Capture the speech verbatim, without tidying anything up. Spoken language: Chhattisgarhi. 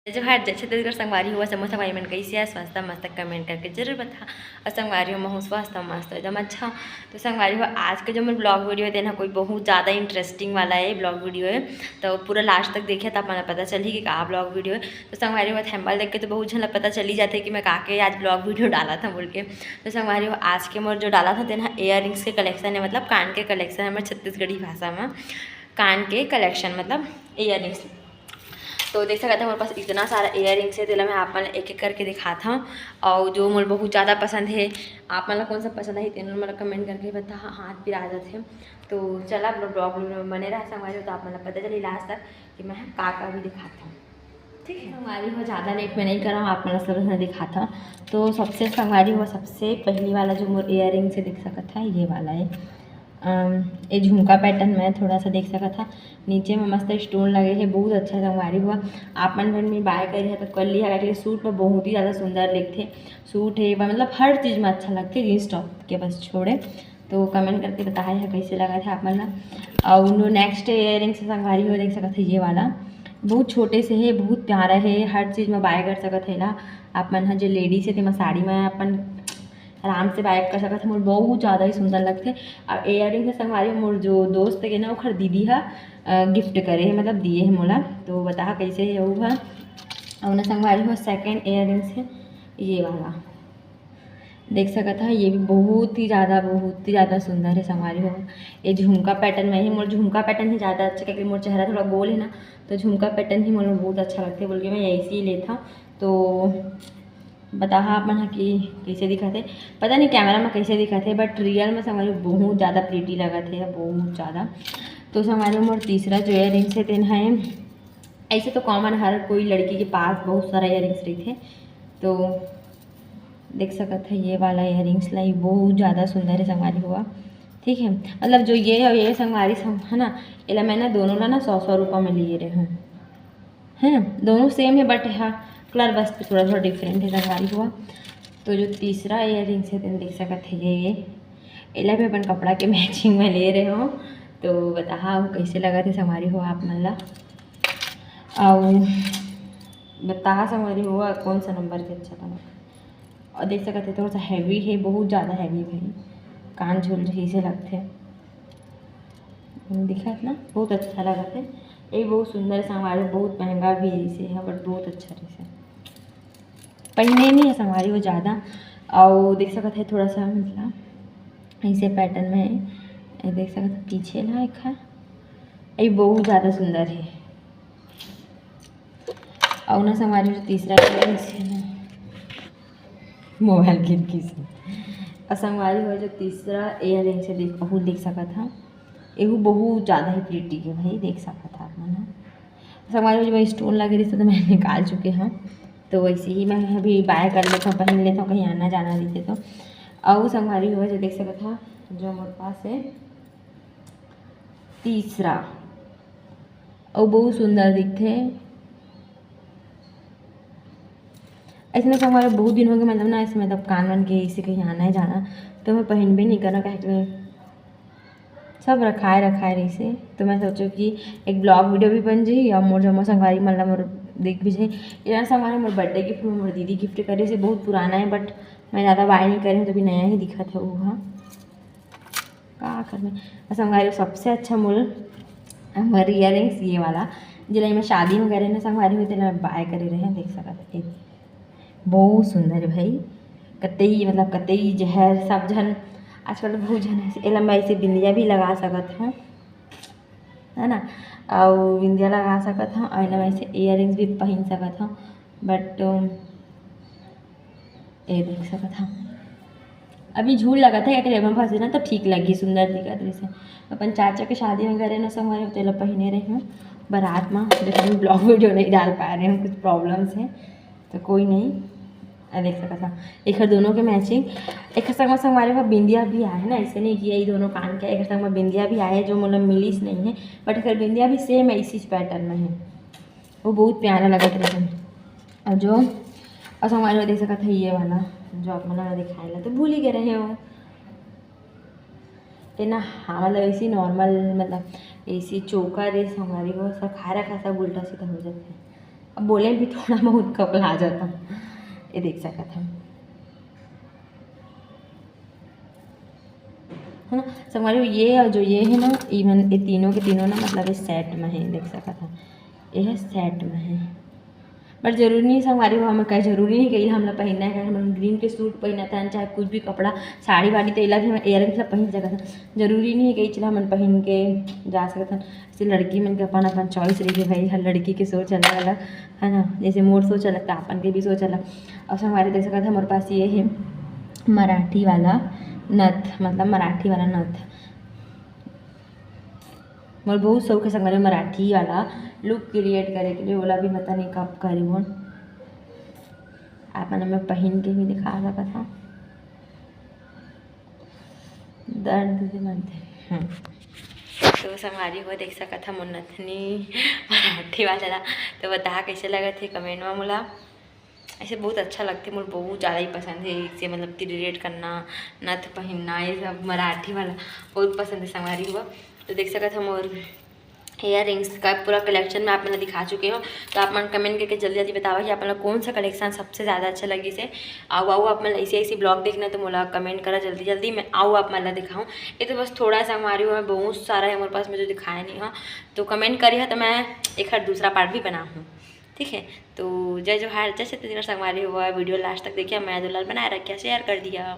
जोहार, जय छत्तीसगढ़। संगवारी हो, समूह संगवारी मन कइसे हे? स्वस्थ मस्त, comment करके जरूर बता। अउ संगवारी हो, महूँ स्वस्थ मस्त एकदम अच्छा। तो संगवारी हो, आज के जो मोर vlog video हे, तेन ह कोई बहुत ज़्यादा interesting वाला हे vlog video हे। तो पूरा last तक देखे त आप मन ल पता चलही कि का vlog video हे। तो संगवारी हो, thumbnail देख के तो बहुत झन ल पता चल ही जाथे कि मैं का के आज vlog video डालत हँव बोल के। तो संगवारी हो, आज के मोर जो डालत हँव तेन ह earrings के collection हे, मतलब कान के collection हे, हमर छत्तीसगढ़ी भाषा में कान के collection मतलब earrings। तो देख सकत हे मोर पास इतना सारा earrings हे, तेला मैं आप मन ल एक एक करके दिखात हँव। अउ जो मोला बहुत ज़्यादा पसंद हे, आप मन ल कौन सा पसंद आही तेन मोला comment करके बता, हाथ पिरा जाथे। तो चला आप लोग vlog में बने रहा संगवारी हो, तो आप मन ल पता चली last तक कि मैं का का भी दिखात हँव। ठीक है संगवारी हो, ज़्यादा late मैं नहीं करँव, आप मन ल सब झन दिखात हँव। तो सबसे संगवारी हो, सबसे पहली वाला जो मोर earrings हे देख सकत हे, ये वाला हे। अम, ये झुमका pattern में थोड़ा सा देख सकत हा, नीचे में मस्त stone लगे हे, बहुत अच्छा संगवारी हो। आप मन घर में buy करे हे तो कर लिहा, काहे कि suit में बहुत ही ज़्यादा सुंदर लगथे। Suit हे, मतलब हर चीज़ में अच्छा लगथे, jeans top के बस छोड़े। तो comment करके बताहा, ये कइसे लगत हे आप मन ला। अउ next earrings हे संगवारी हो, देख सकत हे ये वाला, बहुत छोटे से हे, बहुत प्यारा हे, हर चीज़ में buy कर सकत हे ला। आप मन ह जे ladies हे तेमा साड़ी में अपन आराम से buy कर सकत हे। मोर बहुत ज़्यादा ही सुंदर लगथे। अउ earring हे संगवारी, मोर जो दोस्त हे ना, ओखर दीदी ह, अ, gift करे हे, मतलब दिए हे मोला। तो बताहा कइसे हे वो ह। अउ ना संगवारी हो, second earrings हे ये वाला, देख सकत हा, ये भी बहुत ही ज़्यादा, बहुत ही ज़्यादा सुंदर हे संगवारी हो। ये झुमका pattern में हे, मोर झुमका pattern ही ज़्यादा अच्छा, क्योंकि मोर चेहरा थोड़ा गोल हे ना, तो झुमका pattern ही मोला बहुत अच्छा लगथे बोल के मैं ऐसे ही लेत हँव। तो बताहा आप मन ह कि कइसे दिखत हे। पता नहीं camera में कइसे दिखत हे, but real में संगवारी बहुत ज़्यादा pretty लगत हे, बहुत ज़्यादा। तो संगवारी मोर तीसरा जो earrings हे तेन हे, ऐसे तो common हर कोई लड़की के पास बहुत सारा earrings रहिथे। तो देख सकत हे ये वाला earrings ला, ये बहुत ज़्यादा सुंदर हे संगवारी हो। ठीक है, मतलब जो ये हे, ये संगवारी संग है ना, एला मैं ना दोनों ला ना सौ सौ रुपया में लिए रहे हूँ। है ना, दोनों same हे, but हाँ, colour बस थोड़ा थोड़ा different हे संगवारी हो। तो जो तीसरा earrings हे तेन देख सकत हे ये, एला भी अपन कपड़ा के matching में ले रहे हूँ। तो बताहा कइसे लगत हे संगवारी हो आप मन ला। अउ बताहा संगवारी हो कौन सा number के अच्छा बनत। अउ देख सकत हे थोड़ा सा heavy हे, बहुत ज़्यादा heavy भाई, कान झूल जइसे लगथे। दिखत ना, बहुत अच्छा लगत हे। ये बहुत सुंदर संगवारी, बहुत महंगा भी हे इसे, हाँ, but बहुत अच्छा रहिसे। पहिने नहीं हे संगवारी हो ज़्यादा। अउ देख सकत हे थोड़ा सा मतलब ऐसे pattern में हे, ये देख सकत हे पीछे ला एक हे, ये बहुत ज़्यादा सुंदर हे। अउ ना संगवारी हो जो तीसरा earrings हे ना, mobile गिर गिस। अउ संगवारी हो जो तीसरा earrings हे, देख, अहू देख सकत हा, एहू बहुत ज़्यादा ही pretty हे भाई, देख सकत हा आप मन ह। संगवारी हो जो मैं stone लगे रहिस तो मैं निकाल चुके हूँ, तो वैसे ही मैं अभी buy कर लेता हूँ, पहन लेता हूँ, कहीं आना जाना रहिथे तो। अउ संगवारी हो जो देख सकत हा, जो मोर पास हे तीसरा, अउ बहुत सुंदर दिखथे। ऐसे ना संगवारी बहुत दिन हो गए, मतलब ना ऐसे मतलब कान वान के ऐसे कहीं आना है जाना, तो मैं पहनबे नहीं करना, काहे कि सब रखाए रखाए रहिसे। तो मैं सोचो कि एक vlog video भी बन जाही अउ मोर जम्मो संगवारी मन ला मोर देख भी जाही। ये संगवारी मोर birthday gift में मोर दीदी gift करे से बहुत पुराना है, but मैं ज़्यादा buy नहीं करे हूँ, तो भी नया ही दिखत है वो हा। का करबे। अउ संगवारी हो, सबसे अच्छा मोल हमर earrings ये वाला, जेला मैं शादी में करे ना संगवारी हो, तेला मैं buy करे रहे, देख सकत हे। बहुत सुंदर हे भाई, कतई मतलब कतई जहर सब झन, आजकल तो बहुत झन ऐसे, एला मैं ऐसे बिंदिया भी लगा सकत हूँ, है ना, अउ बिंदिया लगा सकत हूँ, अउ एला मैं ऐसे earrings भी पहन सकत हूँ, but ये देख सकत हा, अभी झूल लगत है, अगर एमा फंसे ना तो ठीक लगी, सुंदर दिखत रहिसे। अपन चाचा के शादी में करे ना संगवारी हो, तेला पहिने रहे हूँ बारात में, लेकिन vlog video नहीं डाल पा रहे हूँ, कुछ problems है, तो कोई नहीं। आ देख सकत हा, एकर दोनों के matching। एकर संग में संगवारी हो बिंदिया भी आए है ना, ऐसे नहीं कि यही दोनों कान के, एकर संग में बिंदिया भी आए है जो मोला मिलिस नहीं है, but एकर बिंदिया भी same ऐसी pattern में है। वो बहुत प्यारा लगत रहिसे। अउ जो, अउ संगवारी हो देख सकत है ये वाला, जो आप मन ला दिखाए ला तो भूल ही गए रहे हो। ते ना, हाँ, मतलब ऐसी normal, मतलब ऐसी चोकर रे संगवारी हो, सब खा रखा, सब उल्टा सीधा हो जाते हैं। अब बोले भी थोड़ा बहुत कपला जाता हूँ। ये देख सकत हन, है ना संगवारी हो, ये और जो ये है ना, इवन ये तीनों के तीनों ना, मतलब ये सेट में है, देख सकत हन, ये है सेट में है। पर जरूरी नहीं संगवारी हो, हमें कहीं जरूरी नहीं कि हमला पहनना है, हमन ग्रीन के सूट पहनत हन, चाहे कुछ भी कपड़ा, साड़ी वाड़ी, तो एला भी हम earrings ला पहन सकत हन। जरूरी नहीं है कि चला हमन पहन के जा सकत हन। जैसे लड़की मन के अपन अपन चॉइस रहिथे भाई, हर लड़की के सोच अलग अलग, है ना। जैसे मोर सोच अलग, तो अपन के भी सोच अलग। और संगवारी देख सकत हन, मोर पास ये है मराठी वाला नथ, मतलब मराठी वाला नथ। मोर बहुत शौक है संगवारी मराठी वाला लुक क्रिएट करे के लिए, ओला भी पता नहीं कब करी हूँ। आप मन मैं पहन के भी दिखा सकत हूँ। दर्द से मत दे। हम्म। तो संगवारी हो देख सकत हव मोर नथनी मराठी वाला ला, तो बता कैसे लगत हे कमेंट में मोला। ऐसे बहुत अच्छा लगथे, मोर बहुत ज़्यादा ही पसंद है, इससे मतलब कि रिलेट करना, नथ पहनना, ये सब मराठी वाला बहुत पसंद है संगवारी हो। तो देख सकत हव मोर इयररिंग्स का पूरा कलेक्शन मैं आप मन ला दिखा चुके हूँ। तो आप मन कमेंट करके जल्दी जल्दी बतावा कि आप मन ला कौन सा कलेक्शन सबसे ज़्यादा अच्छा लगिस हे। अउ अउ आप मन ला ऐसे ऐसे ब्लॉग देखना तो मोला कमेंट करा जल्दी जल्दी, मैं अउ आप मन ला दिखाऊँ। ये तो बस थोड़ा सा संगवारी हो, मैं बहुत सारा है मोर पास, मैं जो दिखाया नहीं हूँ, तो कमेंट करिहा तो मैं एक हर दूसरा पार्ट भी बनाहूँ, ठीक है। तो जय जोहार, जय छत्तीसगढ़ संगवारी हो, वीडियो लास्ट तक देखिहा, मया दुलार बनाए रखिहा, शेयर कर दिहा।